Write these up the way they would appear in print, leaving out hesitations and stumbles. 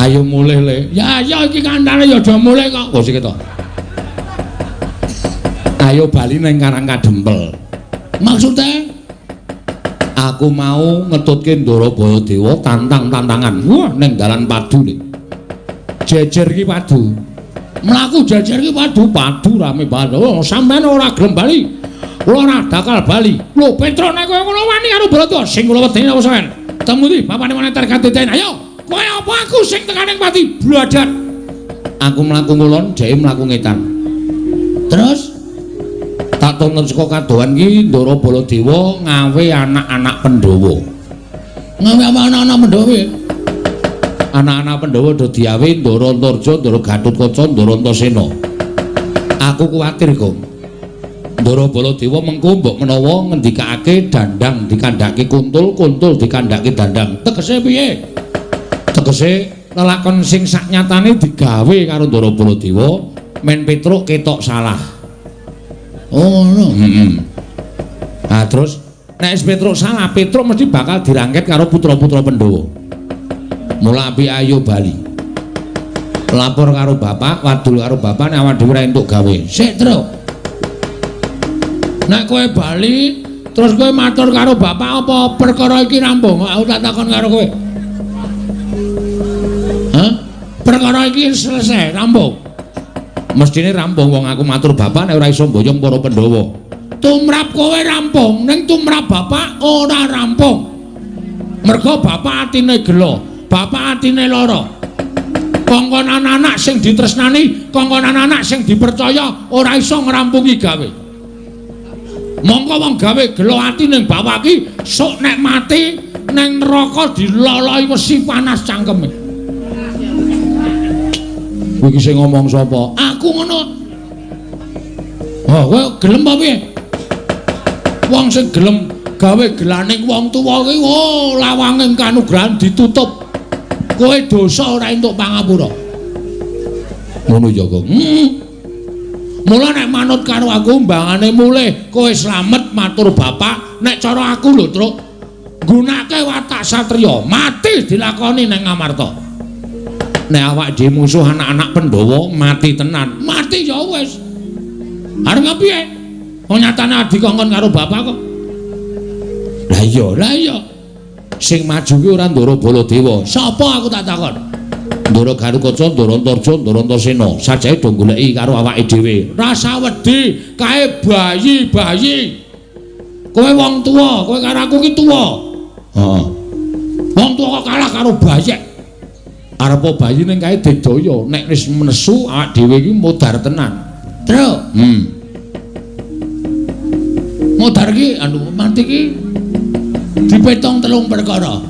Ayo mulih le. Ya ya iki kandhane ya aja mulih kok. Wis iki to. Ayo bali ning Karang Kadempel. Maksude aku mau ngetutke Ndara Baladewa tantang-tantangan. Wah, ning dalan padu le. Jejer iki padu. Mlaku jejer iki padu, padu rame banget. Oh, sampean ora gelem bali. Kula ora bakal bali. Lho, Petruk nek kowe ngono wani karo Baladewa sing kula wedeni apa sampean? Temu ndi bapane moneter katiten. Ayo, kowe apa aku sing tekaning pati bladat. Aku mlaku ngulon, dheke mlaku ngetan. Terus tak tonton saka kadohan ki Ndara Baladewa ngawe anak-anak Pandhawa. Ngawe anak-anak Pandhawa. Anak-anak Pandhawa do diawe Ndara Antarja, Ndara Gatotkaca, Ndara Antasena. Aku kuwatir kok. Ndara Baladewa mengko mbok menawa ngendikake dandang dikandhake kuntul, kuntul dikandhake dandang. Tegese piye? Tegese lelakon sing saknyatane digawe karo Ndara Baladewa men Petruk ketok salah. Oh ngono. Heeh. Nah terus nek wis Petruk salah, Petruk mesti bakal dirangket karo putra-putra Pandhawa. Mula api ayo bali. Lapor karo bapak, wadul karo bapak nek awak dhewe ora entuk gawe. Sik, Truk. Nek kowe bali terus kowe matur karo bapak apa perkara iki rampung? Aku tak takon karo kowe. Hah? Perkara iki selesai, rampung. Mestine rampung wong aku matur bapak nek ora iso mboyong para Pandhawa. Tumrap kowe rampung, ning tumrap bapak ora rampung. Mergo bapak atine gela, bapak atine lara. Kongkon anak-anak sing ditresnani, kongkon anak-anak sing dipercaya ora iso ngrampungi gawe. Mongko wong gawe gela ati ning bapak iki sok nek mati ning neraka diloloi wesi panas cangkeme. Kowe iki sing ngomong sapa? Aku ngono. Oh, kowe gelem apa piye? Wong sing gelem gawe gelaning wong tuwa kuwi, oh, lawange kanugrahan ditutup. Kowe dosa ora entuk pangapura. Ngono ya, Kong. Mula nek manut karo aku mbangane mulih, kowe slamet matur bapak, nek cara aku lho, Truk. Nggunake watak satriya, mati dilakoni ning Ngamarta. Nek awak dhewe musuh anak-anak Pandhawa mati tenan. Mati ya wis. Arep piye? Wong nyatane adi kongkon karo bapak kok. Lah iya, lah iya. Sing maju ki ora Ndara Baladewa. Sapa aku tak takon? Ndara Gatotkaca, Ndara Antarja, Ndara Antasena. Sajae do goleki karo awake dhewe. Rasa wedi kae bayi-bayi. Kowe wong tuwa, kowe karo aku ki tuwa. Heeh. Wong tuwa kok kalah karo bayek. Arepa bayi ning kae digdaya, nek wis nesu awak dhewe iki modar tenan. Truk. Modar ki anu mati ki dipetong telung perkara.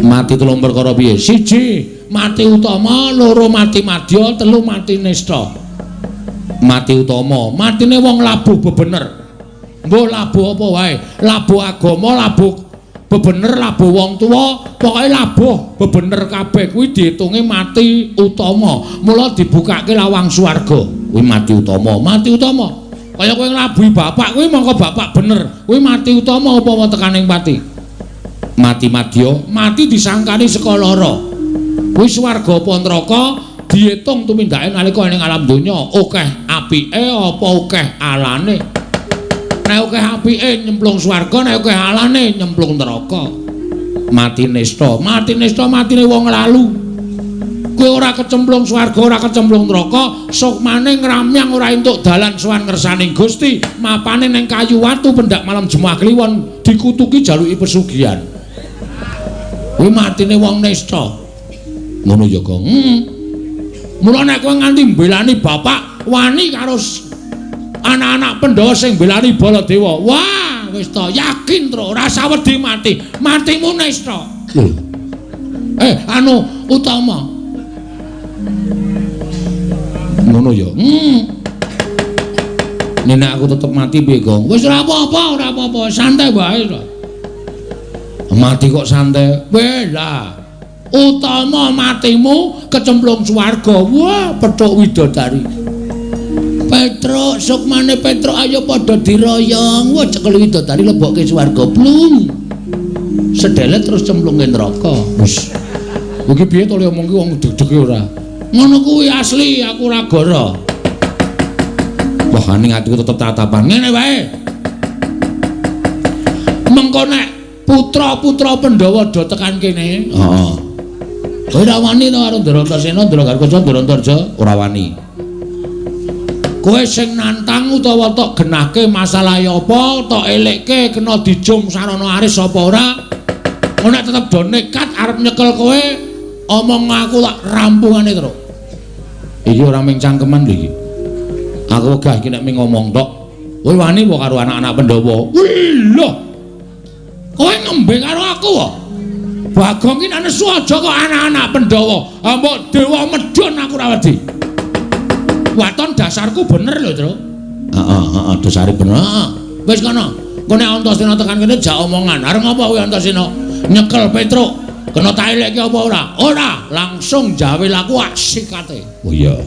Mati telung perkara piye? Siji, mati utama, loro mati madya, telu mati nista. Mati utama, matine wong labuh bebener. Mbuh labuh apa wae, labuh agama, labuh bebener, labuh wong tuwa, pokoke labuh bebener kabeh kuwi diitunge mati utama. Mula dibukake lawang swarga. Kuwi mati utama, mati utama. Kaya kowe nglabuhi bapak kuwi mongko bapak bener. Kuwi mati utama apa tekaning pati? Mati madya, mati disangkani saka lara. Kuwi swarga apa neraka diitung tumindake nalika ning alam donya, akeh apike apa akeh alane. Nek akeh apike nyemplung swarga, nek akeh alane nyemplung neraka. Mati nista, mati nista matine wong lalu. Kowe ora kecemplung swarga, ora kecemplung neraka, sukmane ngramyang ora entuk dalan sowan ngersaning Gusti, mapane ning kayu watu pendak malam Jumat Kliwon dikutuki jaluki pesugihan. Kuwi matine wong nista. Ngono ya, Kong. Mula nek kowe nganti mbelani bapak wani karo anak-anak Pandhawa sing mbelani Baladewa. Wah, wis to yakin tro ora sawedi mati. Matimu nista. Lho. Anu utama. Ngono ya. Nek aku tetep mati piye, Gong? Wis ora apa-apa, ora apa-apa, santai wae to. Mati kok santai. Weh lah. Utama matimu kecemplung swarga. Wah, petuk widodari. Petruk, sukmane Petruk ayo padha diroyong. Wah, cekel widodari lebokke swarga. Blung. Sedelet terus cemplung ke neraka. Wis. Iki piye to le omong ki wong deg-dege ora? Ngono kuwi asli aku ora goro. Wah, ning atiku tetep tatapan. Ngene wae. Mengko nek putra-putra Pandhawa do tekan kene. Heeh. Kowe ora wani to karo Ndara Antasena, Ndara Garkaca, Ndara Antarja? Ora wani. Kowe sing nantang utawa tok genahke masalahe apa, tok elekke kena dijum sarana aris apa ora? Ngono nek tetep do nekat arep nyekel kowe, omong aku tak rampungane terus. Iki ora mung cangkeman lho iki. Aku wegah iki nek mung ngomong tok. Kowe wani apa karo anak-anak Pandhawa? Wih lho. Kowe ngembe karo aku wae. Bagong ki nek nesu aja kok anak-anak Pandhawa. Mbok dewa medhun aku ora wedi. Waton dasarku bener lho, Tru. Heeh, heeh, dasare bener. Heeh. Wis kono. Engko nek Antasena tekan kene jak omongan. Arep ngopo kowe Antasena? Nyekel Petruk. Kena tak elekke apa ora? Ora, langsung jawil aku asikate. Oh iya.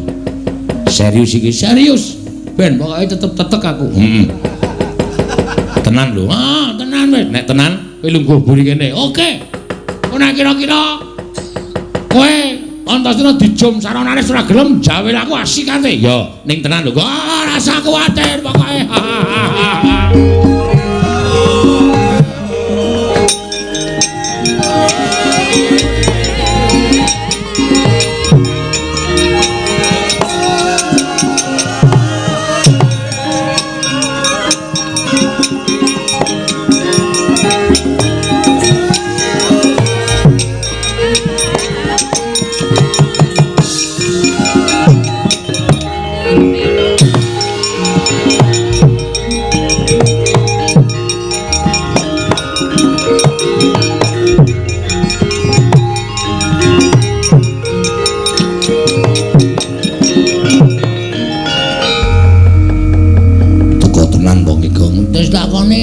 Serius iki, serius. Ben pokoke tetep tetek aku. Heeh. Tenan lho. Ah, tenan wis. Nek tenan kowe lungguh mburi kene. Oke. Kok nek kira-kira kowe Antasena dijum saranane ora gelem jawil aku asikate. Ya, ning tenan lho. Ah, rasa kuwatir pokoke.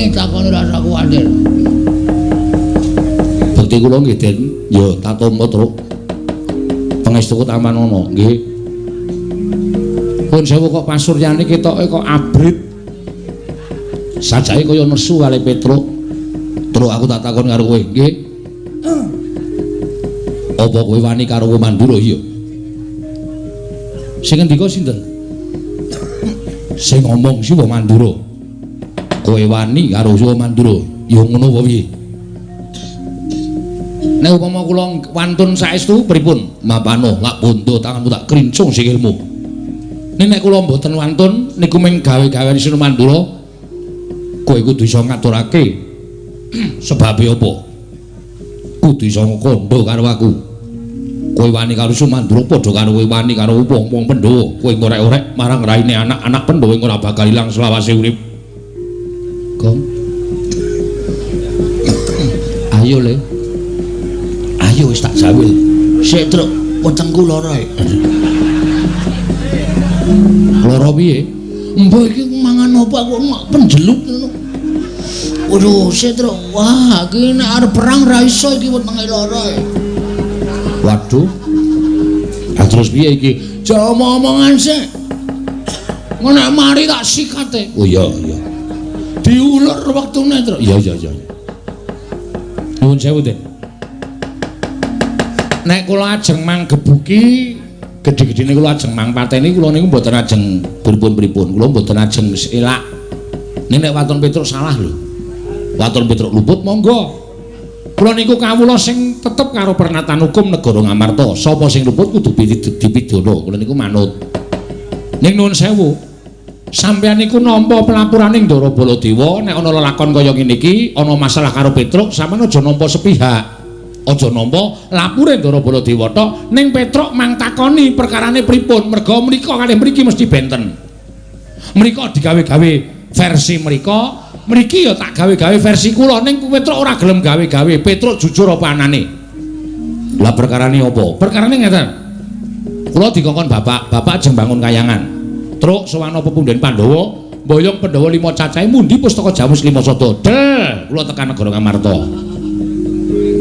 Takoni rasa kuwatir. Bekti kula nggih Den, ya tak tampa Truk. Pangestuku tampanana nggih. Pun sewu kok pasuryane ketoke kok abrit. Sajake kaya nesu kali Petruk. Truk aku tak takon karo kowe nggih. Apa kowe wani karo Mandura iya? Sing ngendika sinten? Sing ngomong Siwa Mandura. Kowe wani karo Siwa Mandura ya ngono apa piye? Nek upama kula wantun saestu pripun? Mapano lak bondo tanganmu tak krincung sikilmu. Nek kula mboten wantun niku mung gawe-gawean Siwa Mandura, kowe kudu iso ngaturake sebabe apa? Kudu iso kandha karo aku. Kowe wani karo Siwa Mandura padha karo kowe wani karo wong-wong Pandhawa. Kowe ngorek-orek marang raine anak-anak Pandhawa ora bakal ilang selawase urip. Gong. Ayo le. Ayo wis tak jawil. Sik Truk, wetengku lara. Lara piye? Mbah iki mangan apa aku penjeluk ngono. Waduh, sik Truk. Wah, iki nek arep perang ra iso iki wetenge lara. Waduh. Lah terus piye iki? Aja omong-omongan sik. Ngono nek mari tak sikate. Oh iya, iya. Diulur wektune, Truk. Iya, iya, iya. Nuwun sewu, Den. Nek kula ajeng manggebuki gedhe-gedhene kula ajeng mangpateni kula niku mboten ajeng pripun-pripun. Kula mboten ajeng elak. Ning nek waton Petruk salah lho. Waton Petruk luput monggo. Kula niku kawula sing tetep karo pernatan hukum negara Ngamarta. Sapa sing luput kudu dipidana. Kula niku manut. Ning nuwun sewu. Sampeyan niku nampa pelapurane Ndara Baladewa nek ana lelakon kaya ngene iki, ana masalah karo Petruk, sampeyan aja nampa sepihak. Aja nampa lapure Ndara Baladewa tok, ning Petruk mang takoni perkarane pripun, merga mrika kalih mriki mesti benten. Mrika digawe-gawe versi mrika, mriki ya tak gawe-gawe versi kula, ning Petruk ora gelem gawe-gawe. Petruk jujur apa anane? Lah perkarane apa? Perkarane ngeten. Kula dikongkon bapak, bapak ajeng bangun kayangan. Truk sowana pepundhen Pandhawa, mboyong Pandhawa 5 cacahe mundi pustaka Jamus 5 sada. Del, kula tekan negara Ngamarta.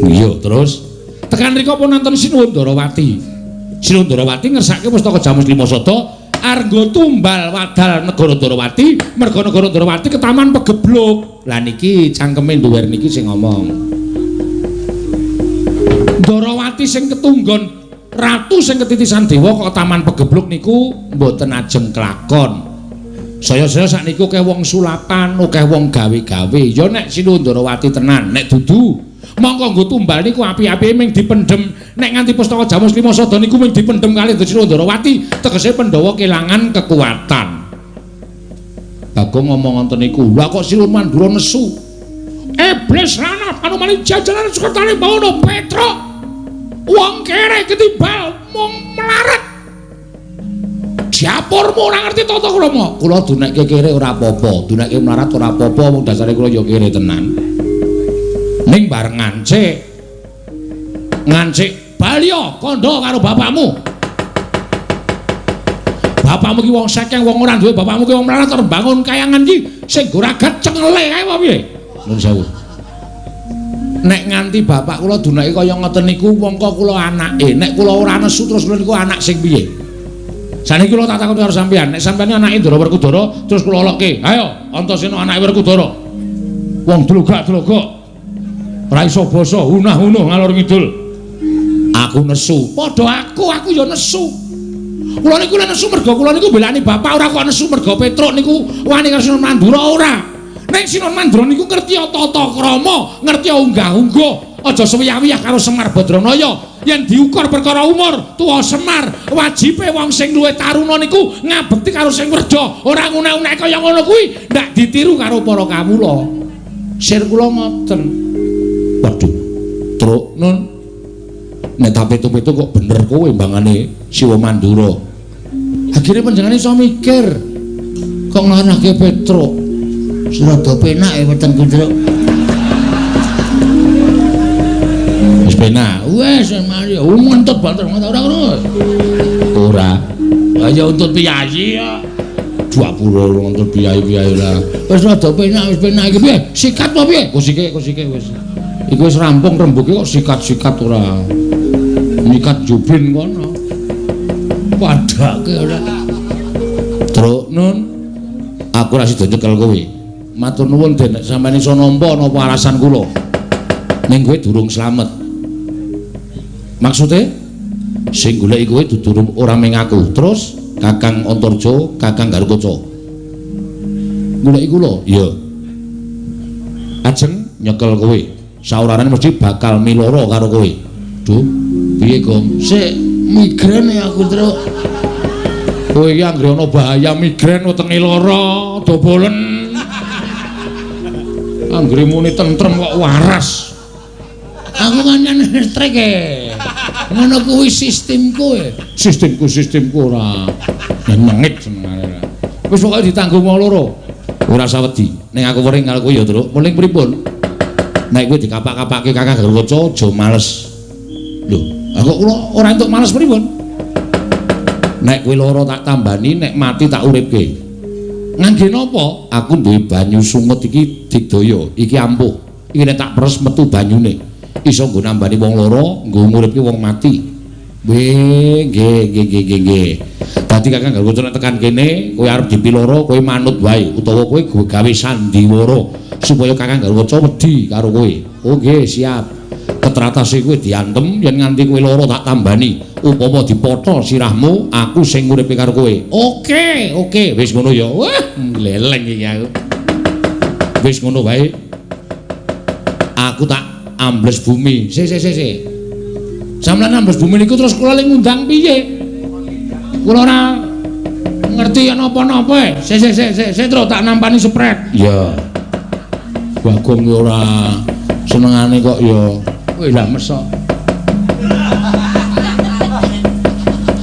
Iya, terus tekan rika pun nonton Sinuwun Darawati. Sinuwun Darawati ngersake pustaka Jamus 5 sada, arnggo tumbal wadal negara Darawati, merga negara Darawati ketaman pegebluk. Lah niki cangkeme nduwer niki sing ngomong. Darawati Ndrawati sing ketunggon ratu sing ketitisan dewa kok Taman Pegebluk niku mboten ajeng kelakon. Saya-saya sakniku akeh wong sulapan, akeh wong gawe-gawe. Ya nek Sinuwun Ndarawati tenan, nek dudu mongko nggo tumbal niku api-apike ming dipendhem. Nek nganti pustaka Jamus Lima Sada niku ming dipendhem kalih Sinuwun Ndarawati, tegese Pandhawa kelangan kekuatan. Bagong ngomong ngoten niku, lha kok Sinuwun Mandura nesu. Iblis lanang anumani jajaran sukertane bawono Petruk. Wong kere ketibal mung melarat. Dapurmu ora ngerti tata krama. Kula dunekke kere ora apa-apa, dunekke melarat ora apa-apa, wong dasare kula ya kere tenan. Ning bareng ngancik. Ngancik balya kandha karo bapakmu. Bapakmu ki wong sekeng, wong ora duwe, bapakmu ki wong melarat arep bangun kayangan ki sing goragat cengele kae apa piye? Nuwun sewu. Nek nganti bapak kula dunake kaya ngoten niku mongko kula anake. Nek kula ora nesu terus kula niku anak sing piye? Saniki kula tak takon karo sampeyan, nek sampeyan anake Ndara Werkudara terus kula olokke. Ayo, Antasena anake Werkudara. Wong dlogak-dlogok. Ora iso basa, hunah-hunuh ngalor ngidul. Aku nesu. Padha aku ya nesu. Kula niku nesu mergo kula niku belani bapak, ora kok nesu mergo Petruk niku wani karo Sinuwun Mandura ora. Nek Sinuwun Mandura niku ngerti tata krama, ngerti unggah-ungguh, aja suwiyah-wiyah karo Semar Badranaya. Yen diukur perkara umur, tuwa Semar, wajibe wong sing luwih taruna niku ngabekti karo sing werja, ora ngunek-unek kaya ngono kuwi, ndak ditiru karo para kawula. Sir kula ngoten. Waduh, Truk nun. Nek tak pitu-pitu kok bener kowe mbangane Siwa Mandura. Akhire panjenengane iso mikir kok nglanake Petruk. Rada penak e wetengku, Truk. Wis penak. Wis mari ngentut banter ora ngono. Ora. Lah ya untut piyayi ya. Dapur ngentut piyayi-piyayi lah. Wis rada penak, wis penak iki piye? Sikat apa piye? Kusike, kusike wis. Iku wis rampung rembuke kok sikat-sikat ora. Nyikat jubin kono. Padake ora. Truk nun. Aku ora sida nyekel kowe. Matur nuwun Den, nek sampeyan iso nampa napa alasan kula. Ning kowe durung slamet. Maksude sing goleki kowe dudu ora ming aku. Terus Kakang Antarja, Kakang Garukaca. Goleki kula? Iya. Ajeng nyekel kowe. Saurarane mesti bakal miloro karo kowe. Duh, piye, Gong? Sik migrain aku, Truk. Kowe iki anggere ana bahaya migrain wetenge lara, dobolen. Anggere muni tentrem kok waras. Aku kancane listrik e. Ngono kuwi sistemku e. Sistemku ora nyengit senengane. Wis pokoke ditanggung wong loro. Ora usah wedi. Ning aku wering karo kowe ya, Truk. Muling pripun? Nek kowe dikapak-kapake Kakang Garukaca aja males. Lho, aku kula ora entuk males pripun? Nek kowe lara tak tambani, nek mati tak uripke. Ngangge napa? Aku duwe banyu sungut iki digdaya, iki ampuh. Iki nek tak peres metu banyune. Iso nggo nambani wong lara, nggo nguripke wong mati. Nggih, nggih, nggih, nggih, nggih. Dadi Kakang Garukaca nek tekan kene, kowe arep dipiloro, kowe manut wae utawa kowe gawe sandiwara supaya Kakang Garukaca wedi karo kowe. Oh nggih, siap. Ketratase kowe diantem yen nganti kowe lara tak tambani. Upama dipotho sirahmu, aku sing nguripi karo kowe. Oke, oke, wis ngono ya. Wah, gleleng iki aku. Wis ngono wae. Aku tak ambles bumi. Si, si, si, si. Sampeyan ambles bumi niku terus kula le ngundang piye? Kula ora ngerti napa-napa e. Si, si, si, si, si, terus tak nampani sprek. Iya. Bagong ki ora senengane kok ya. Kowe lah mesok.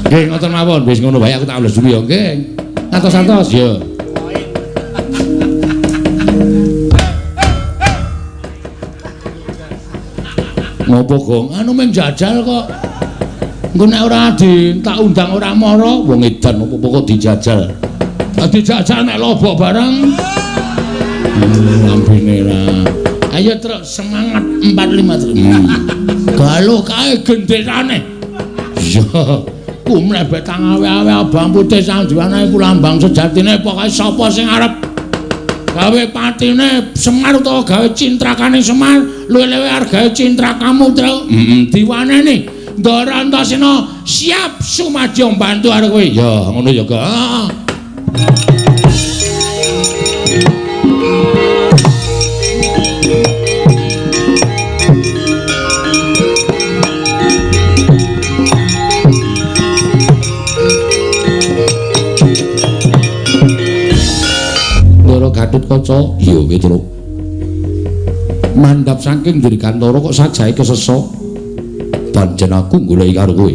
Nggih, ngoten mawon. Wis ngono wae aku tak ambles dulu ya, nggih. Atos-atos ya. Ngopo, Gong? Anu mung jajal kok. Engko nek ora di tak undang ora mara, wong edan opo-opo kok dijajal. Dijajal nek lobok bareng. Lambene ra. Ayo truk semangat 4 5 3. Galuh kae genderane. Iya. Kumlebet tangawe-awe abang putih sandiwane iku lambang sejatine pokoke sapa sing arep gawe patine Semar utawa gawe cintrakane Semar luwih-luwih arep gawe cintrakamu truk. Heeh, diwaneni. Ndara Antasena siap sumadya mbantu karo kowe. Ya, ngono ya, Kak. Ndara Gatotkaca, iya Petruk. Mandhap saking Dirgantara kok sajahe kesesa. Pancen aku goleki karo kowe.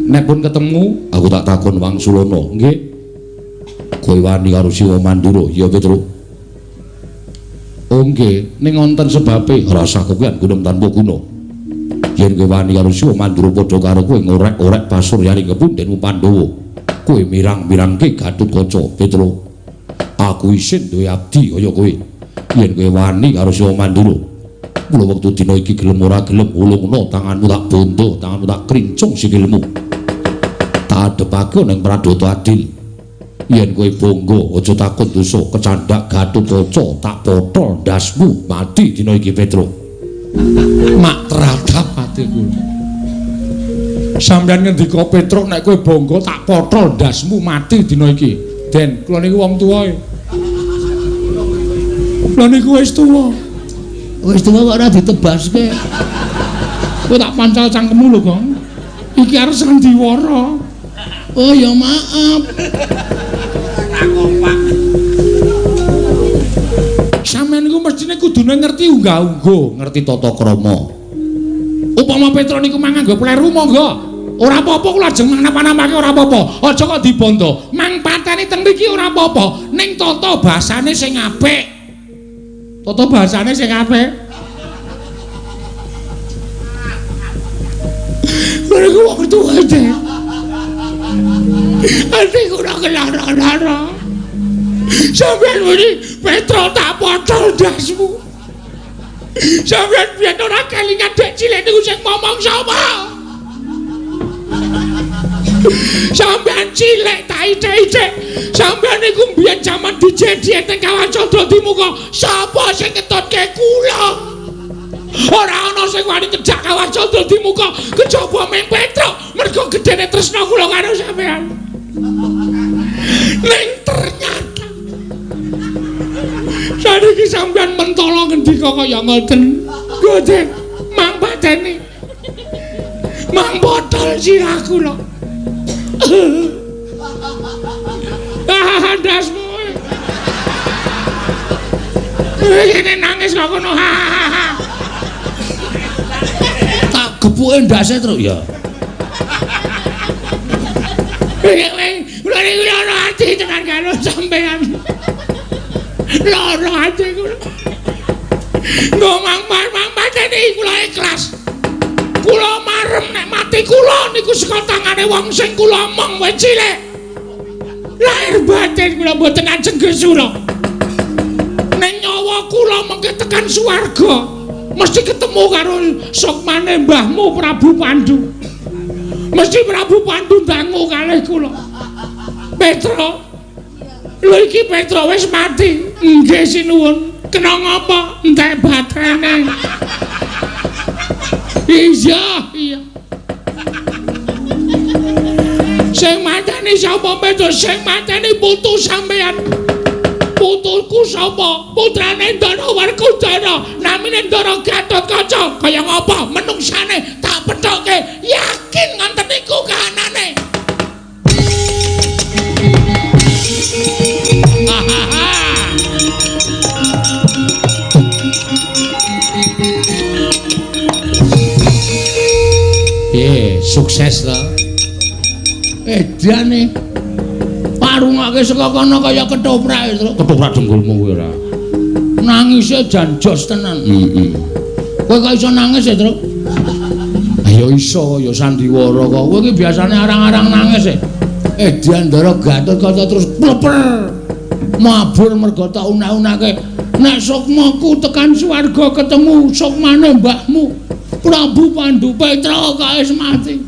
Nek pun ketemu, aku tak takon wangsulana. Nggih. Kowe wani karo Siwa Mandura, ya Petruk? Oh nggih, ning wonten sebabe rasah kowean gunung tanpa guna. Yen kowe wani karo Siwa Mandura padha karo kowe ngorek-orek pasuryaning kepundhenmu Pandhawa. Kowe mirang-mirangke Gatotkaca, Petruk. Aku isin duwe abdi kaya kowe. Yen kowe wani karo Siwa Mandura, mula wektu dina iki gelem ora gelem ulungna tanganmu tak bondo, tanganmu tak krincung sikilmu. Tak adepake ning Pradata Adil. Yen kowe bangga aja takut dosa kecandhak Gatotkaca tak potol ndasmu mati dina iki Petruk. Mak teratap ati kula. Sampeyan ngendika Petruk nek kowe bangga tak potol ndasmu mati dina iki. Den, kula niku wong tuwa. Kula niku wis tuwa. Wis tuwa kok ora ditebaske. Kowe tak pancal cangkemmu lho, Gong. Iki arep sandiwara. Oh ya maaf. Ora kompak. Sampeyan niku mestine kudune ngerti unggah-ungguh, ngerti tata krama. Upama Petruk niku mang nganggo pleru monggo. Ora apa-apa kula ajeng napa-napake ora apa-apa. Aja kok dibondo. Mang pateni teng mriki ora apa-apa. Ning tata basane sing apik. Tata bahasane sing apik. Lha niku wong tuwa aja. Ati kula kelara-lara. Sampeyan muni Petruk tak potol ndasmu. Sampeyan biyen ora kelingan dek cilik niku sing ngomong sapa? Sampeyan cilik tak icik-icik. Sampeyan niku mbiyen jaman dijedi teng Kawah Candra Dimuka. Sapa sing ngetutke kula? Ora ana sing wani ngejak Kawah Candra Dimuka kejaba ming Petruk mergo gedene tresna kula karo sampeyan. Ning ternyata saniki sampeyan mentala ngendika kaya ngoten. Godhek mang pateni. Mang botol sirah kula. Ah, ndasmu. Ini nangis kok ngono. Tak gepuke ndase, Truk ya. Kula niku lara ati tenan karo sampean. Lara ati kula. Ngomong mang pateni kula ikhlas. Kula marem nek mati kula niku saka tangane wong sing kula omong wis cilik. Lahir batin kula mboten ajeng gesura. Nek nyawa kula mengke tekan swarga, mesti ketemu karo sukmane mbahmu Prabu Pandu. Mesti Prabu Pandu ndangu kalih kula. Petruk. Lho iki Petruk wis mati. Nggih sinuwun. Kena ngapa? Entek baterene. Iya, iya. Sing mateni sapa Petruk? Sing mateni putu sampean. Putuku sapa? Putrane Ndara Werkudara, namine Ndara Gatotkaca. Kaya ngapa menungsane tak pethoke, yakin ngonten niku kahanane. Piye, sukses to? Edane parungake saka kono kaya ketoprak, Truk. Ketoprak dengkulmu kowe ora. Nangise jan jos tenan. Heeh. Kowe kok iso nangis ya, Truk? Ya iso ya sandiwara kok. Kowe iki biasane arang-arang nangis e. Edan Ndara Gatotkaca terus pleper. Mabur mergo tak unak-unake. Nek sukmaku tekan swarga ketemu sukmane mbahmu Prabu Pandu Petruk kok wis mati.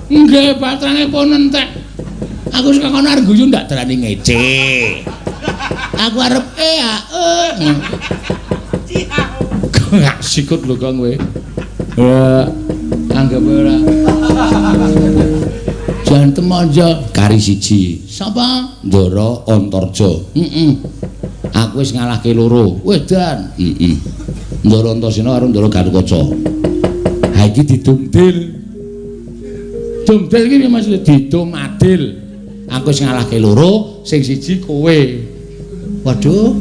Nggih, batrane pun entek. Aku saka kono arep guyu ndak darani ngece. Aku arep Gak sikut lho Kang kowe. Nanggepe ora. Jan temanja kari siji. Sapa? Ndara Antarja. Heeh. Aku wis ngalahke loro. Wedan. Heeh. Ndara Antasena karo Ndara Gatotkaca. Ha iki didumdil. Dumdil iki piye maksudnya? Didum adil. Aku wis ngalahke loro, sing siji kowe. Waduh.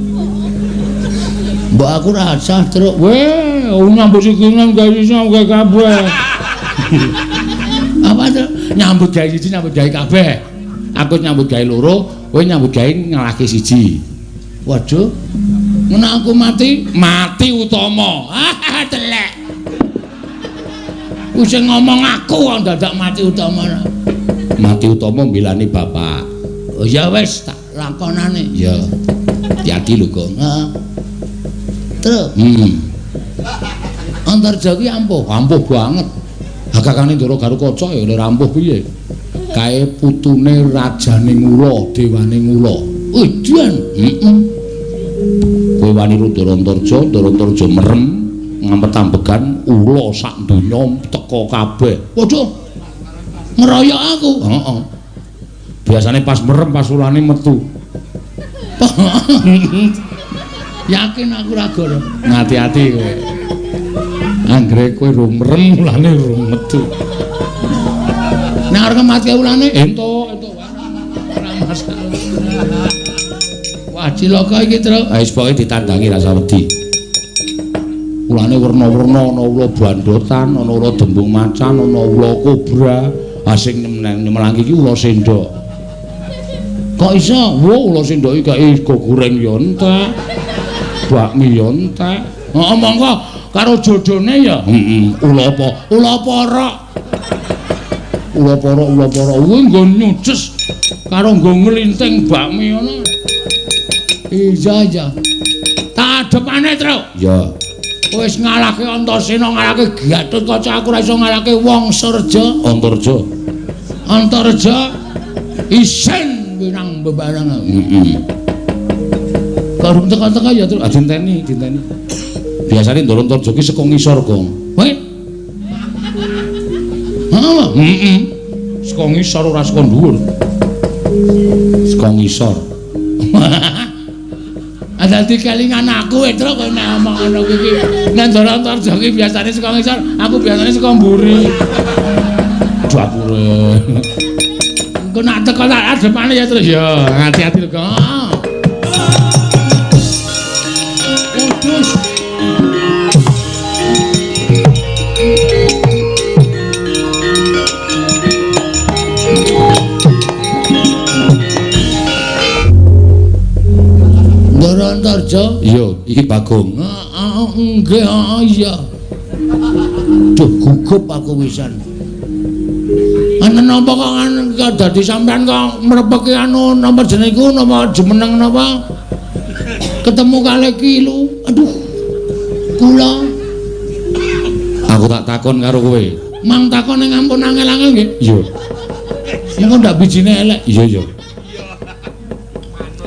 Mbok aku ora sah, Truk. Weh, nyambut siji gawe siji gawe kabeh. Apa Truk? Nyambut gawe siji nyambut gawe kabeh. Aku nyambut gawe loro, kowe nyambut gawe ngalahke siji. Waduh. Ngono aku mati, mati utama. Ah, telek. Wis ngomong aku kok dadak mati utama. Mati utama mbilani bapak. Oh ya wis tak lakonane. Ya. Hati-hati lho, Gong. Heeh. Truk. Antarja ki ampuh, ampuh banget. Kakane Ndara Garukaca ya ora ampuh piye. Kae putune rajane Ngula, dewane Ngula. Edan. Heeh. Kowe wani Ndara Antarja, Ndara Antarja merem ngampet-ambegan ula sak donya teka kabeh. Waduh. Ngeroyok aku. Heeh. Biasane pas merem pas ulane metu. Yakin aku ora goro. Ngati-ati kowe. Anggere kowe rung merem ulane rung metu. Nek arep mati ulane entuk entuk ora masalah. Wah, cilaka iki, Truk. Ha wis pokoke ditandangi rasa wedi. Ulane werna-werna, ana ula bandotan, ana ula dembung macan, ana ula kobra. Ha sing nyemelang iki ula sendok. Kok iso? Wo, ula sendok iki kae sego goreng ya entek. Bakmi ya entek. Heeh, monggo karo jodone ya. Heeh, ula apa? Ula porok. Ula porok, ula porok kuwi nggo nyuces karo nggo nglinting bakmi ngono. Iya, iya. Tak adepane, Truk. Ya. Wis ngalahke Antasena, ngalahke Gatotkaca, aku ora iso ngalahke Wong Surja. Antarja. Antarja isen winang bebareng. Heeh. Karo teka-teka ya, Truk. Ah dinteni, dinteni. Biasane Ndara Antarja ki saka ngisor, Gong. Kowe? Heeh. Heeh. Saka ngisor ora saka dhuwur. Saka ngisor. Dadi kelingan aku, Truk, kowe nek omong ngono kuwi. Nek Ndara Antarja ki biasane saka ngisor, aku biasane saka mburi. Dapure. Engko nek teko tak adepane ya, Truk. Ya, hati-hati lho, Gong. Kudus. Ndara Antarja? Iya, iki Bagong. Heeh, nggih, heeh, iya. Duh, gugup aku wisan. Ana napa kok dadi sampean kok mrepeki anu napa jenenge iku napa jumeneng napa? Ketemu kalih ki lu. Aduh. Kula. Aku tak takon karo kowe. Mang takon ning ampun angel-angel nggih. Iya. Engko ndak bijine elek. Iya, iya.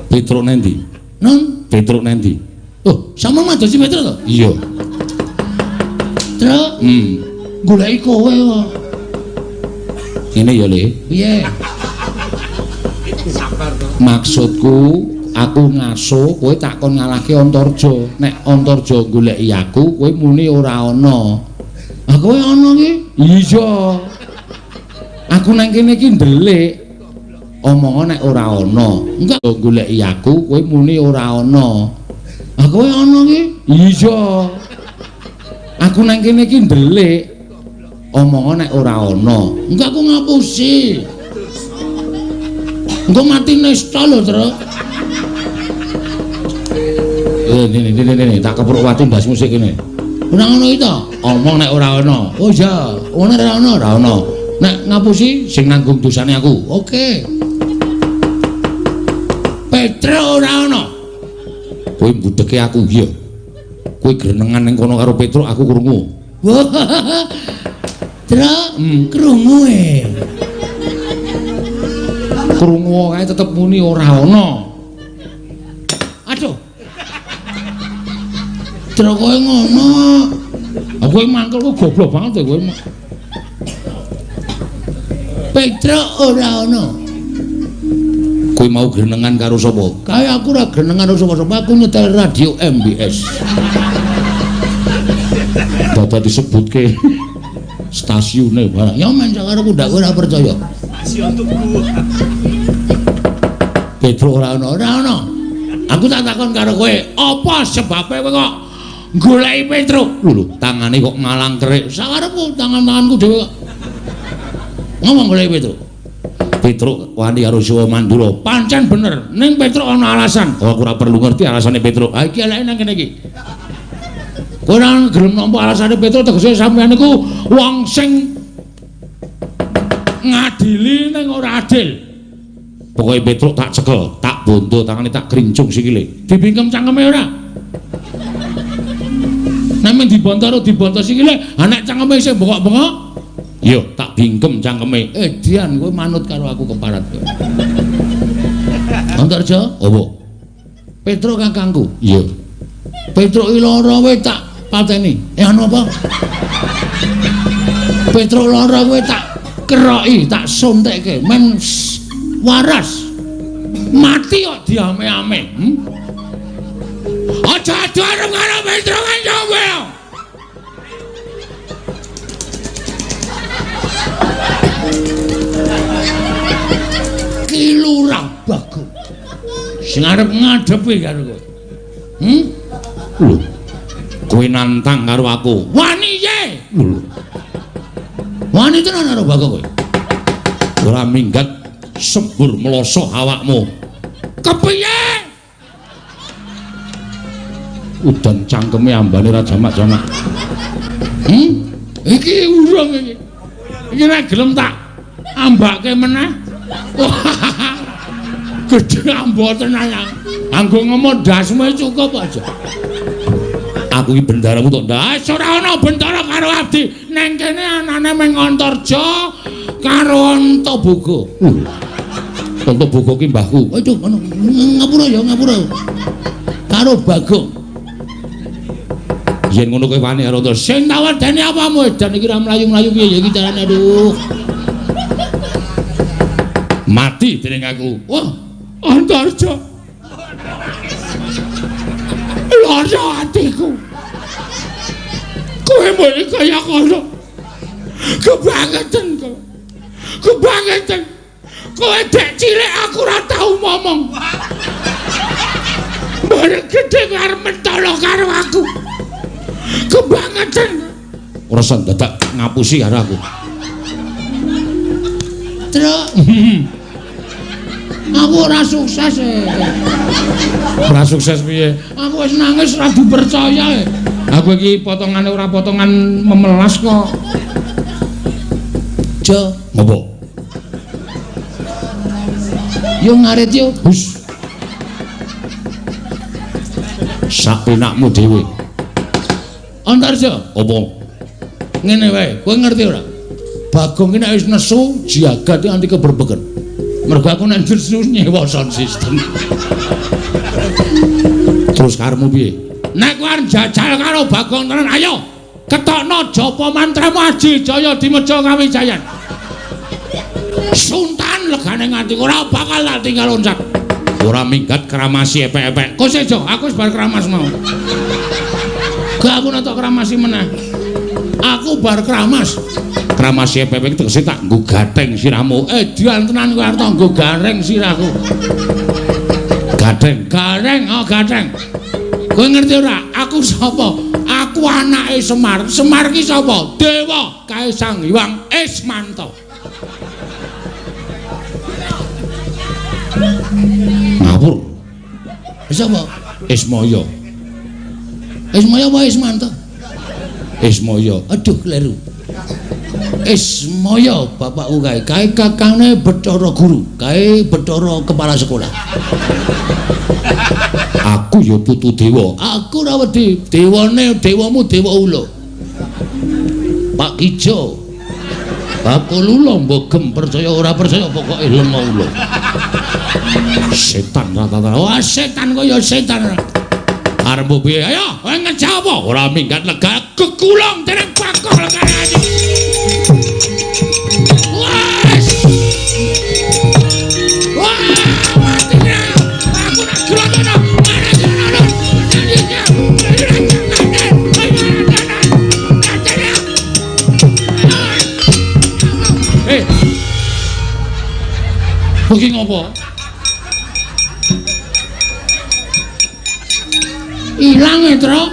Petruk nendi? Non, Petruk nendi? Oh, sama madosi Petruk to? Iya. Truk, goleki kowe kok. Ngene ya, Le. Piye? Sabar to. Maksudku, aku ngaso kowe tak kon ngalahke Antarja. Nek Antarja goleki aku, kowe muni ora ana. Ah, kowe ana ki? Iya. Aku nang kene iki ndelik. Omong nek ora ana. Enggak goleki aku, kowe muni ora ana. Ah, kowe ana ki? Iya. Aku nang kene iki ndelik. Omong nek ora ana. Enggak aku ngapusi. Engko mati nesta lho, Truk. Ini, tak kepruk watu ndasmu sik kene. Ora ngono iki to? Omong nek ora ana. Oh iya, ngono ora ana, ora ana. Nek ngapusi sing nanggung dosane aku. Oke. Petruk ora ana. Kowe mbudeke aku iya. Kowe grenengan ning kono karo Petruk aku krungu. Truk, krungu e. Krungu kae tetep muni ora ana. Aduh. Truk kowe ngono. Aku mangkel kok goblok banget kowe. Petruk ora ana. Kowe mau grenengan karo sapa? Kae aku ora grenengan karo sapa-sapa, aku nyetel radio MBS. Dadak disebutke stasiune barang. Ya men sakarepku ndak ora percaya. Stasiun Tugu. Petruk ora ana, ora ana. Aku tak takon karo kowe, apa sebabe kowe kok goleki Petruk? Lho, tangane kok ngalang kerik. Sakarepku tangan-tanganku dhewe kok. Ngomong goleki Petruk. Petruk wani karo Siwa Mandura. Pancen bener, ning Petruk ana alasan. Oh, aku ora perlu ngerti alasane Petruk. Ha iki eleke nang kene iki. Kowe ora gelem nampa alasane Petruk tegese sampeyan niku wong sing ngadili ning ora adil. Pokoke Petruk tak cekel, tak bondo tangane tak grincung sikile. Dibingkem cangkeme ora? Nek men dibonto ora dibonto sikile, ha nek cangkeme isih bengok-bengok, yo tak bingkem cangkeme. Dian kowe manut karo aku keparat kowe. Antarja, apa? Petruk kakangku. Iya. Petruk iki lara kowe tak pateni. Anu apa? Petruk lara kowe tak keroki, tak suntikke men waras. Mati kok diame-ame. Aja adu arep karo Petruk kanca kowe. Ki Lurah Bagong sing arep ngadepi karo kowe. Lho. Kowe nantang karo aku. Wani ye. Lho. Wani tenan karo Bagong kowe. Ora minggat sembur mloso awakmu. Kepiye? Udan cangkeme ambane ra jamak-jamak. Iki urung iki. Iki nek gelem tak ambake meneh. Gedhe ambo tenan. Anggo ngomong ndasmu cukup aja. Aku iki bendaramu tok ndas ora ana bendara karo abdi. Neng kene anane mung Antarja karo Antaboga. Antaboga ki mbahku. Aduh ngono. Ngapura ya ngapura. Karo Bagong. Yen ngono kowe wani karo terus sing tawedene apamu edan iki ra mlayu-mlayu piye ya iki carane aduh. Mati dening aku. Wah, Antarja. Lara atiku. Kowe muni kaya kono. Kebangetan kowe. Kebangetan. Kowe dek cilik aku ora tau momong. Bareng gedhe kowe arep mentolo karo aku. Kebangetan. Ora usah dadak ngapusi karo aku. Truk. Aku ora sukses e. Ora sukses piye? Aku wis nangis ora dipercaya e. Aku iki potongane ora potongan memelas kok. Jo, ngopo? Yo ngarit yo. Hus. Sak penakmu dhewe. Antarja, apa? Ngene wae, kowe ngerti ora? Bagong ki nek wis nesu jagat nganti keberbeken. Mergo aku nek nesu nyewa sound system. Terus karepmu piye? Nek kowe arep jajal karo Bagong tenan, ayo ketokno japa mantramu Aji Jaya Dimeja Kawijayan. Suntan legane nganti ora bakal tak tinggal loncat. Ora minggat kramasi epek-epek. Kok sejo, aku wis bar kramas mau. Gak aku nek tok kramasi meneh. Aku bar kramas. Kramasi epek-epek tegese tak nggo gatheng sirahmu. Dian tenan kowe arep nggo gareng sirahku. Gatheng, gareng, oh gatheng. Kowe ngerti ora? Aku sapa? Aku anake Semar. Semar ki sapa? Dewa kae Sang Hyang Ismanta. Ngawur. Sapa? Ismaya. Ismaya apa Ismanta? Ismaya. Aduh kleru. Ismaya bapakku kae. Kae kakangne Bathara Guru, kae Bathara kepala sekolah. Aku ya putu dewa. Aku ora wedi. Dewane dewamu dewa ula. Pak Kijo. Bakul ula mbok percaya ora percaya pokoke lenga ula. Setan rata-rata. Wah setan kaya setan. Arep piye? Ayo, kowe ngejak apa? Ora minggat lega kekulung dening Bagong legane. Wes. Kowe iki ngopo? Ilang e, Tru.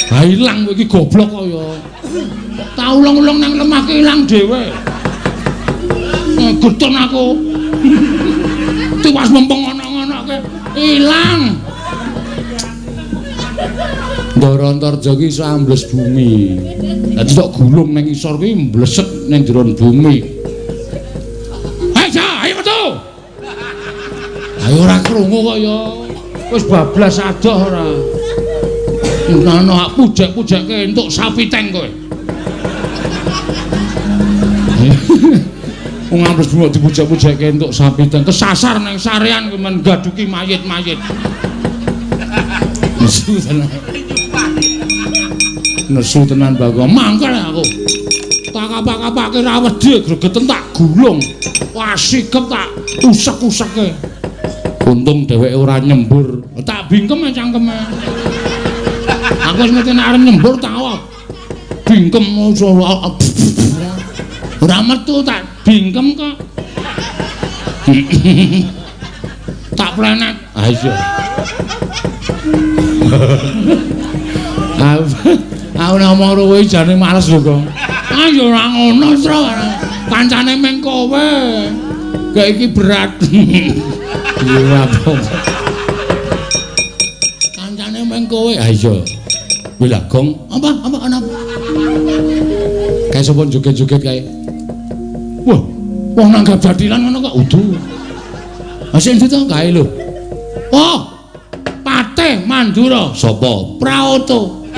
Ha ilang kowe iki goblok kok ya. Tak ulung-ulung nang lemah ki ilang dhewe. Getun aku. Tiwas mempeng ana-ngonoke ilang. Ndara Antarja ki iso ambles bumi. Dadi tok gulung nang isor kuwi mbleset nang jero bumi. Ayo, ayo metu. Ayo ora krungu kok ya. Wis bablas adoh ora. Ngono pujek-pujekke entuk sapi teng kowe. Wong ambles bumi dipujek-pujekke entuk sapi teng. Kesasar nang sarean kowe men gaduki mayit-mayit. Nesu tenan. Nesu tenan Bagong. Mangkel aku. Tak kapak-kapake ra wedi gregeten tak gulung. Wah sikep tak usek-useke. Untung dheweke ora nyembur. Tak bingkem cangkeme. Aku wis ngerti nek arep nyembur tak bingkem ora metu tak bingkem kok. Tak plenet. Ah iya. Aku nek omong karo kowe jane males lho, Gong. Ah ya ora ngono, Tru. Kancane meng kowe. Kayak iki berat. Iya apa. Kancane meng kowe. Ah iya. Kuwi lah, Gong. Apa ana? Kae sapa joget-joget kae? Wah, wong nanggap jathilan ngono kok udu. Ha sing ndi to kae lho. Oh, Patih Mandura. Sapa? Praoto.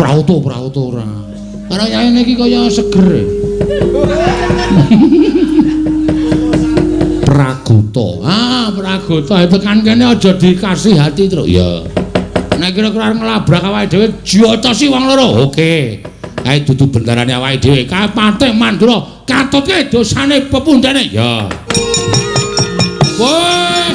Praoto ora. Karo yaene iki kaya seger. Pragota. Ah, Pragota tekan kene aja dikasih hati, Truk. Ya. Nek kira-kira arep nglabrak awake dhewe jotosi wong loro. Oke. Kae dudu bendarane awake dhewe. Kae Patih Mandura katutke dosane pepundhene. Ya. Woi.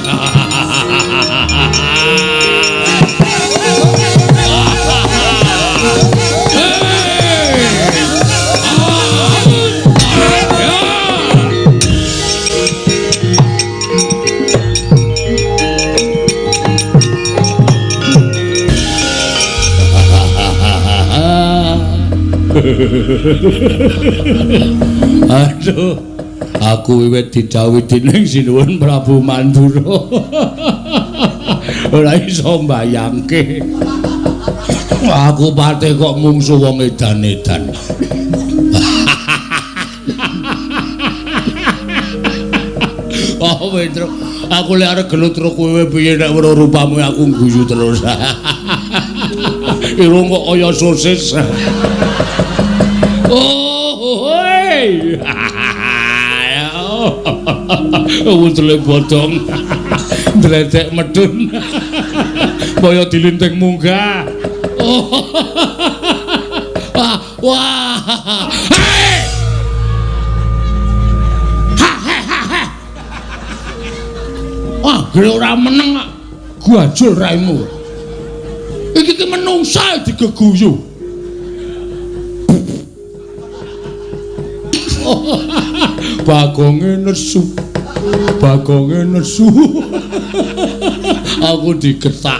Aduh, aku wiwit didhawuhi dening Sinuwun Prabu Mandura. Ora iso mbayangke. Aku patih kok mungsu wong edan-edan. Oh, Wendro, aku lek arep gelut karo kowe piye nek weruh rupamu aku guyu terus. Irung kok kaya sosis. Oh, hoi. Wudule bodong. Ndledek medun. Kaya dilinting munggah. Oh. Wah, wah. Hei! Ha ha ha ha. Wah, gere ora meneng kok. Gajul raimu. Iki ki menungsa digeguyu. Bagonge nesu. Bagonge nesu. Aku digetak.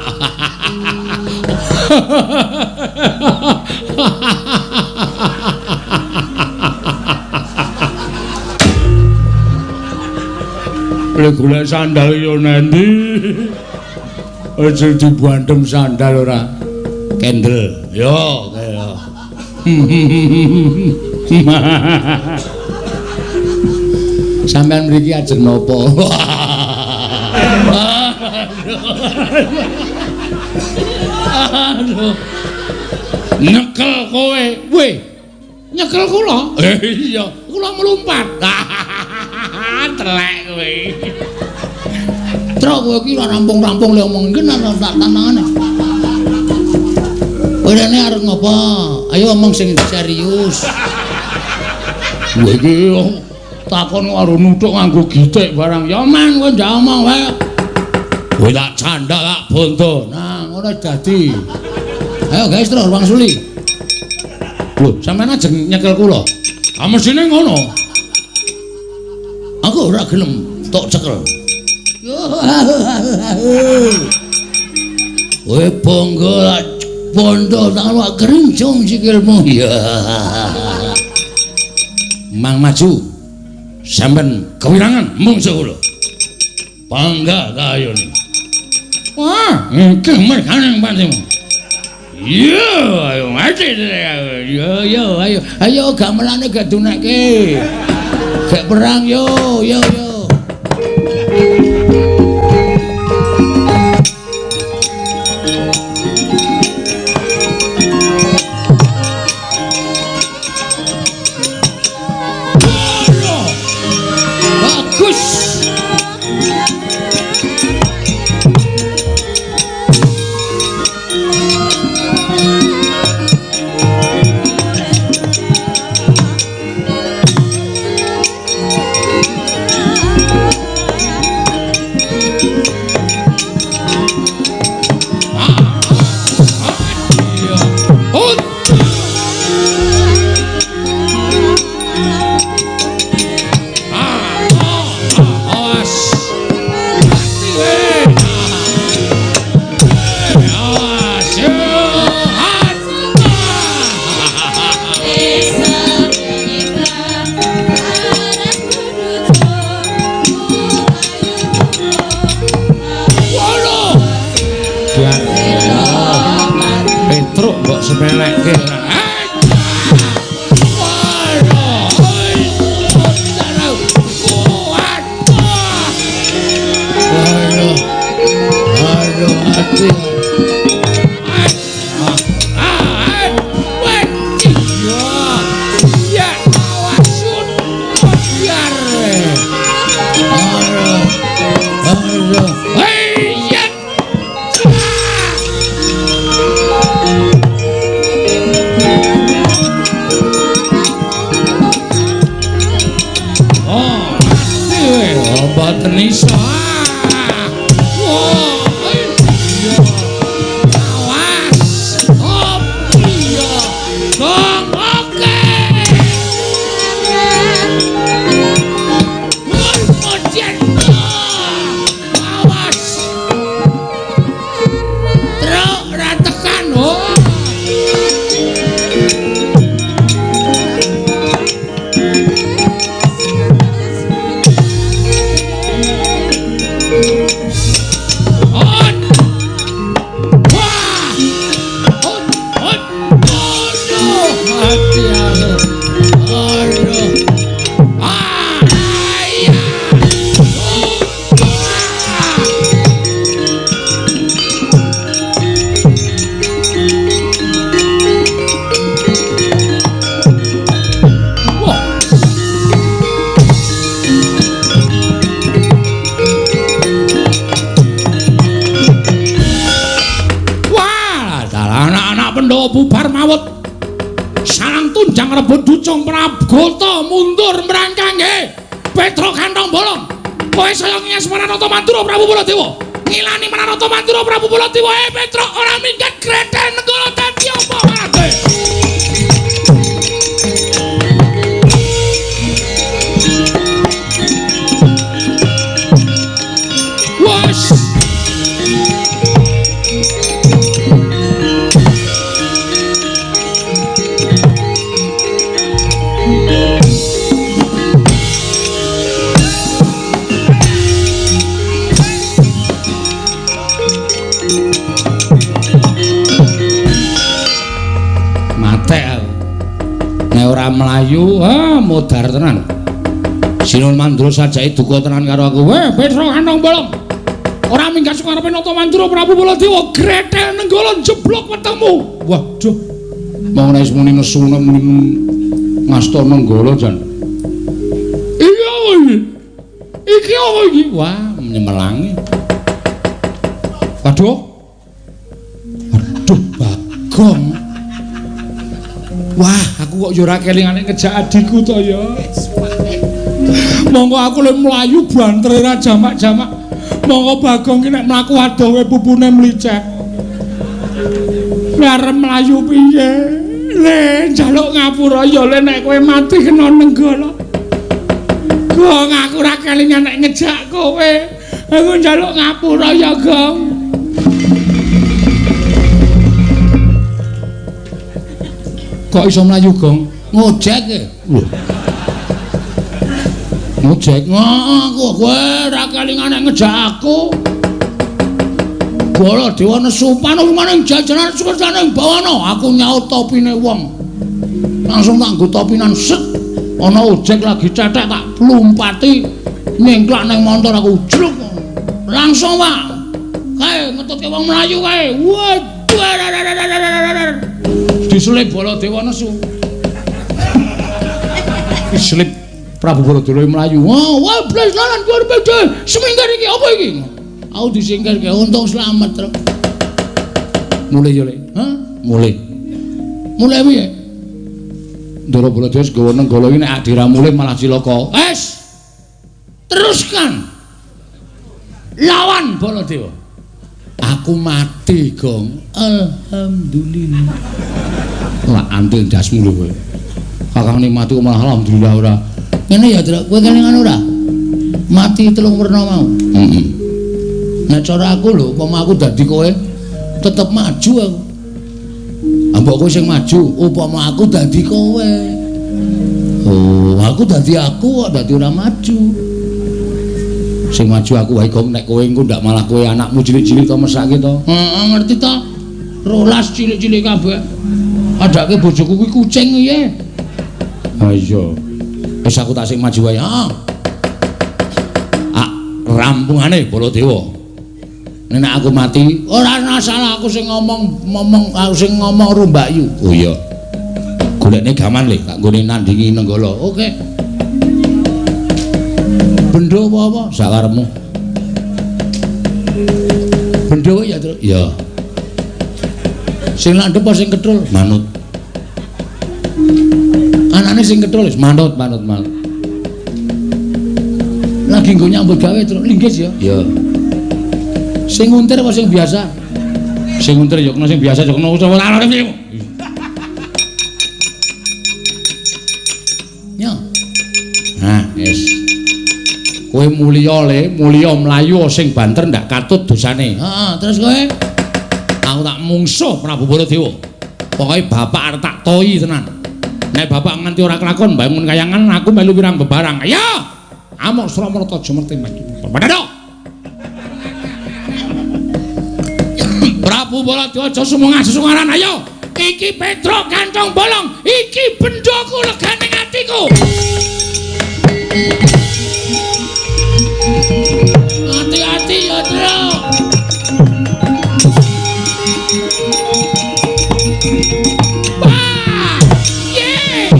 Lek golek sandal yo nendi? Aja dibandem sandal ora. Kendel. Yo kaya. Sampeyan mriki ajeng napa? Aduh. Nyekel kowe. Weh. Nyekel kula? Iya, kula mlumpat. Telek kowe. Truk kowe iki ora rampung-rampung le omong iki tak tantangane. Rene arep ngopo? Ayo omong sing serius. Kowe iki takon karo nuthuk nganggo gitik barang. Ya man kowe ndak omong wae. Kowe tak candhak tak bondo. Nah, ngono dadi. Ayo guys terus wangsuli. Lho, sampeyan ajeng nyekel kula. Ah mesine ngono. Aku Gogh ora gelem tok cekel. Kowe bangga bondo tak kerincung sikilmu. Ya. Mang maju. Sampeyan kewirangan mungsuh kula. Bangga kayone. Wah, iki mergane patimu. Iya, ayo mati. Yo yo ayo. Ayo gamelane gak dunekke. Gak perang yo yo yo. Modar tenan. Sinuwun Mandura sajake duka tenan karo aku. Weh, Petruk kantong bolong. Ora minggat saka ngarepe Nata Mandura Prabu Baladewa gretel nenggala jeblok wetengmu. Waduh. Mong nek muni nesu muni ngasta nenggala jan. Iki apa iki? Iki apa iki? Wah, nyemelangi. Waduh. Waduh, Bagong. Wah, aku kok ya ora kelingane ngejak adikku to ya. Monggo aku le mlayu bantere ra jamak-jamak. Monggo Bagong ki nek mlaku adohe pupune mlicek. Arep mlayu piye? Le njaluk ngapura ya le nek kowe mati kena nenggala. Gong aku ora kelingan kelingan nek ngejak kowe. Aku njaluk ngapura ya, Gong. Kok iso mlayu, Gong? Ngojek e. Lho. Ngojek aku kowe ora kelingan nek ngejak aku. Baladewa nesu panurumaning jajanan sukertaning bawana, aku nyaut topine wong. Langsung tak nggo topinan set. Ana ojek lagi cetek tak lumpati nyengklak ning montor aku jluk. Langsung, Pak. Kae ngetutke wong mlayu kae. Waduh. Diselip Baladewa nesu. Diselip Prabu Baladewa mlayu. Wah, blas lalan kuwi arep semingkir iki apa iki? Aku disingkirke untung slamet, Truk. Mulih yo, Le. Hah? Mulih. Mulih piye? Ndara Baladewa wis gawa Nenggala iki nek adira mulih malah cilaka. Wes. Teruskan. Lawan Baladewa. Aku mati, Gong. Alhamdulillah. Lah antil ndasmu lho kowe. Kakang mati kok malah alhamdulillah ora. Ngene ya, Truk. Kowe kelingan ora? Mati telung werna mau. Heeh. Nek cara aku lho, upama aku dadi kowe tetep maju aku. Mbok kowe sing maju, upama aku dadi kowe. Oh, aku dadi aku kok dadi ora maju. Sing maju aku wae Gong, nek kowe engko ndak malah kowe anakmu cilik-cilik to mesake to. Heeh, ngerti to. 12 cilik-cilik kabeh. Adake bojoku kuwi kucing piye? Ha iya. Wis aku tak sing maju wae. Heeh. Ah, rampungane Baladewa. Nek aku mati, ora ana salah aku sing ngomong aku sing ngomong karo Mbak Yu. Oh iya. Golekne gaman le, tak nggone nandingi Nenggala. Oke. Bendho apa-apa sakarepmu. Bendho ya, Truk? Ya. Sing landhep apa sing kethul? Manut. Anane sing kethul wis manut, manut, manut. Lagi nggo nyambut gawe, Truk. Linggis ya? Ya. Sing nguntir apa sing biasa? Sing nguntir ya kena, sing biasa ya kena. Ora ora. Ya. Nah, wis. Kowe mulya le, mulya mlayu sing banter ndak katut dosane. Heeh, terus kowe? Aku tak mungsuh Prabu Baladewa. Pokoke bapak arep tak toyi tenan. Nek bapak nganti ora kelakon bangun kayangan aku melu wirang bebarang. Ayo. Amok Suramarta Jumerti maju. Padha. Prabu Baladewa aja sumengah sesungaran ayo. Iki Petruk kantong bolong, iki bendhoku legane atiku. Hati-hati ya, Truk. Wah! Ye!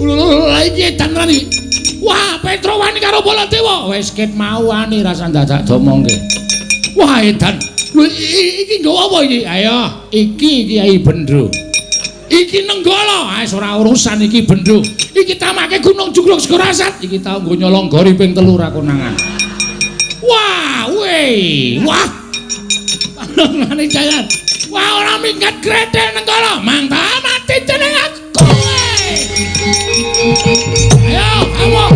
Lho, iki edan tenan iki. Wah, Petro wani karo Baladewa. Wis ket mau wani rasa dadak domongke. Wah, edan. Lho iki nggawa apa iki? Ayo, iki Kyai Bendho. Iki Nenggala. Wis ora urusan iki Bendho. Iki tamake Gunung Jugruk Segara Asat. Iki tau nggo nyolong gori ping 3 ra konangan. Wah, weh. Wah. Panongane jalan. Wah, ora minggat gretel Nenggala. Mangta mati jeneng aku. Ayo, kamu.